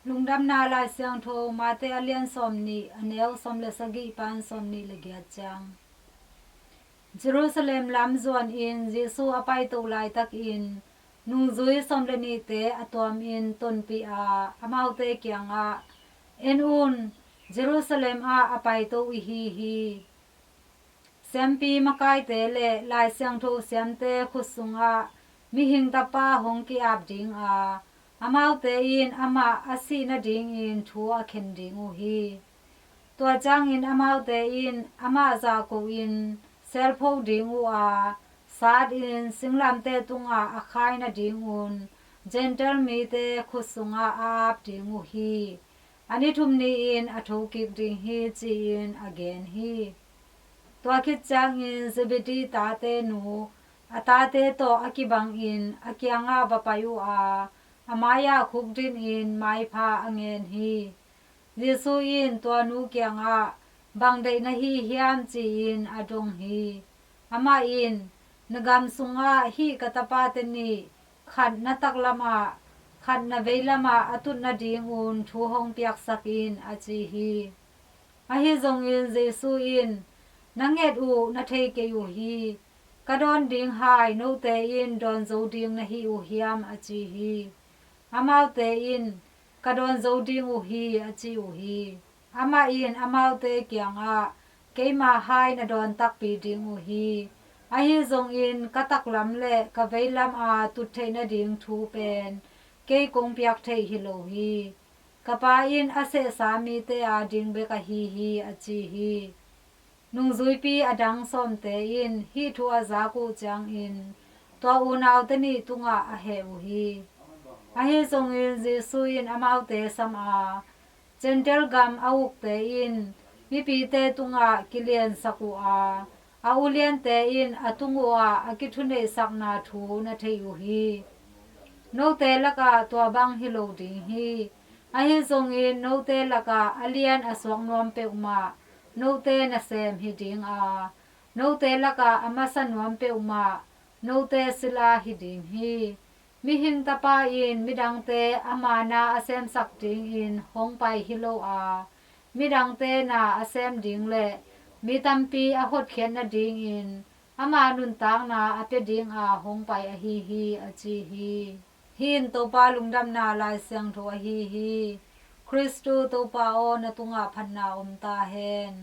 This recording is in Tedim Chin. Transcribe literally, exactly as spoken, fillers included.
Lungdamna Lai Siangtho Mate a lian sawmnih, a neu sawm le sagih pan sawmnih le giat ciang. Jerusalem lam zuanin Jesu a paito laitakin nungzui sawm le nihte a tuamin tonpih a, amaute kiangah, "En un, Jerusalem ah a paito ihi hi. Siampi makaite le Lai Siangtho siamte khut sungah Mihing Tapa hong ki-ap ding a, amaute in amah a sih nadingin thu a khen ding uh hi. Tua ciangin amaute in amah zahko-in selpho ding uh a, satin singlamteh tungah a khai nadingun Gentile mite khut sungah a ap ding uh hi. A ni thum ni-in a thokik ding hi," ci-in a gen hi. Tua khit ciangin Zebedee tate nu a tate tawh a kibangin a kiangah va pai uh a, a mai-ah khukdinin maipha a ngen hi. Jesu in tua nu kiangah, "Bang deih na hi hiam?" ci-in a dong hi. Amah in, "Na gam sungah hih ka tapate nih, khat na taklamah, khat na veilamah a tut nadingun thu hong piaksak in," a ci hi. Ahi zongin Jesu in, "Na nget uh na thei kei uh hi. Ka dawn ding hai note in dawn zo ding na hi uh hiam?" a ci hi. Amaute in, "Ka dawn zo ding uh hi," a ci uh hi. Amah in amaute kiangah, "Keima hai na dawn takpi ding uh hi. Ahi zongin ka taklam le ka veilam a tut theih nading thu pen kei kong piak theih hi lo hi. Ka Pa in a sehsa mite a ding bek ahi hi," a ci hi. Nungzuipi a dang sawmte in hih thu a zak uh ciangin tua unaute nih tungah a heh uh hi. Ahi zongin Jesu in amaute sam a, "Gentile gam a ukte in mipite tungah kiliansak uh a, a uliante in a tung uhah a kithuneihsakna thu na thei uh hi. Note lakah tua bang hi lo ding hi. Ahi zongin note lakah a lian a suak nuam peuhmah note nasem hi ding a, note lakah a masa nuam peuhmah note sila hi ding hi. Mihing Tapa in midangte ama na a semsak dingin hong pai hi lo a, midangte na a sem ding le mi tampi a hotkhiat nadingin ama nuntakna a pia dinga hong pai ahi hi," a ci hi. Hih in Topa Lungdamna Lai Siangtho ahi hi. Khristu Topa aw, na tungah phatna om ta hen.